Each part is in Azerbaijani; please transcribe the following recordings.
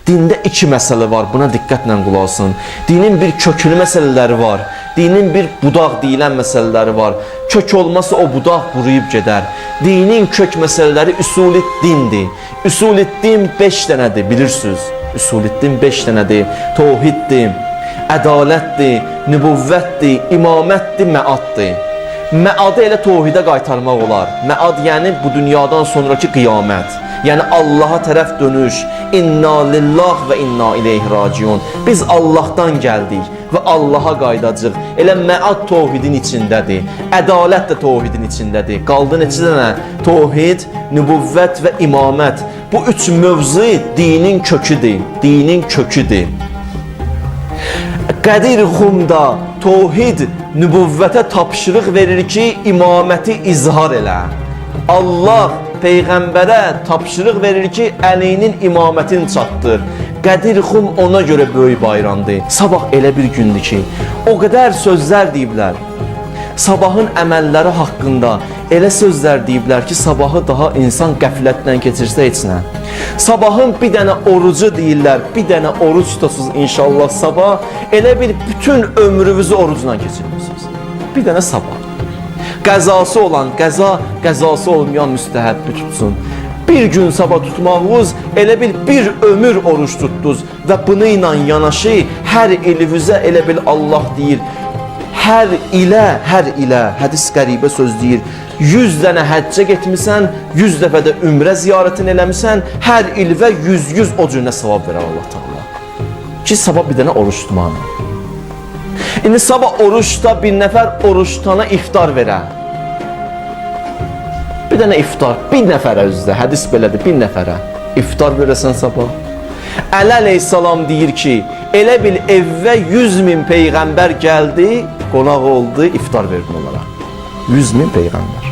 Dində iki məsələ var, buna diqqətlə qulaq asın. Dinin bir köklü məsələləri var. Dinin bir budaq deyilən məsələləri var. Kök olmasa o budaq quruyub gedər. Dinin kök məsələləri üsul-i dindir. Üsul-i din 5 dənədir, bilirsiniz. Üsul-i din 5 dənədir. Tohiddir, ədalətdir, nübüvvətdir, imamətdir, məaddır. Məadı elə tohidə qaytarmaq olar. Məad yəni bu dünyadan sonraki qiyamət. Yəni Allaha tərəf dönüş. İnna lillah və inna ileyhi raciun. Biz Allahdan gəldik və Allaha qayıdacağıq. Elə məad tohidin içindədir. Ədalət də tohidin içindədir. Qaldı neçə dənə? Tohid, nübüvvət və imamət. Bu üç mövzu dinin köküdür. Dinin köküdür. Qədir Xumda tohid nübüvvətə tapşırıq verir ki, imaməti izhar elə. Allah peyğəmbərə tapşırıq verir ki, Əlinin imamətini çatdır. Qədir Xum ona görə böyük bayramdır. Sabah elə bir gündür ki, o qədər sözlər deyiblər. Sabahın əməlləri haqqında elə sözlər deyiblər ki, sabahı daha insan qəflətlə keçirsə heç nə. Sabahın bir dənə orucu deyirlər, bir dənə oruc tutasınız inşallah sabah, elə bir bütün ömrünüzü orucla keçirmirsiniz. Bir dənə sabah. Qəzası olan qəza, qəzası olmayan müstəhəbbi tutsun. Bir gün sabah tutmağınız elə bil bir ömür oruc tutdunuz və bununla yanaşı hər ilinizə elə bil Allah deyir, hər ilə, hədis qəribə söz deyir, 100 dənə həccə getmisən, 100 dəfə də ümrə ziyarətini eləmisən, hər ilvə 100 o cürünə savab verər Allah Teala. Ki sabah bir dənə oruç tutmağına. İndi sabah oruçda bir nəfər oruç tutana iftar verər. Bir dənə iftar, bir nəfərə özdə, hədis belədir, bir nəfərə iftar verəsən sabah. Əli əleyhissalam deyir ki, elə bil evə 100 min peyğəmbər gəldi, qonaq oldu, iftar verdin onlara. 100 min peyğəmbər.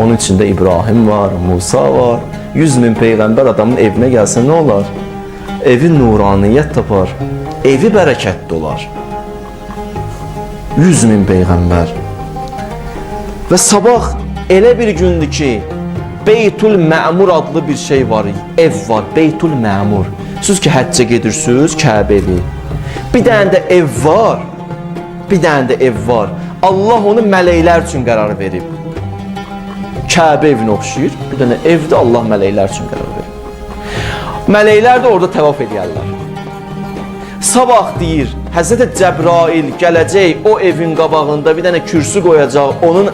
Onun içində İbrahim var, Musa var. 100 min peyğəmbər adamın evinə gəlsə nə olar? Evi nuraniyyət tapar, evi bərəkətli olar. 100 min peyğəmbər. Və sabah elə bir gündür ki, Beytül Məmur adlı bir şey var, ev var, Beytül Məmur. Siz ki həccə gedirsiniz, Kəbə evi. Bir dənə də ev var, bir dənə də ev var. Allah onu mələklər üçün qərar verib. Kəbə evinə oxşayır. Bir dənə evdə Allah mələklər üçün qərar verib. Mələklər də orada təvaf eləyərlər. Sabah deyir, Həzrəti Cəbrail gələcək o evin qabağında bir dənə kürsü qoyacaq, onun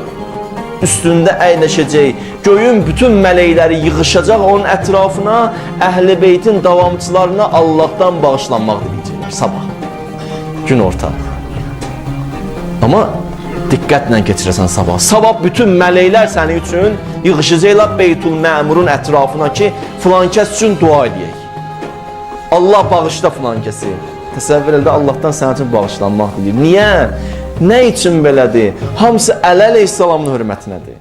üstündə əyləşəcək. Göyün bütün mələkləri yığışacaq onun ətrafına, Əhl-i Beytin davamçılarına Allahdan bağışlanmaq diləyəcəklər sabah. Gün orta. Amma diqqətlə keçirəsən sabah. Sabah bütün mələklər sənin üçün yığışacaqlar Beytül Məmurun ətrafına ki, filan kəs üçün dua eləyək. Allah bağışla filan kəsi. Təsəvvür elə də Allahdan sənin üçün bağışlanmaq diləyir. Niyə? Nə üçün belədir? Hamısı Əli əleyhissalamın hörmətinədir.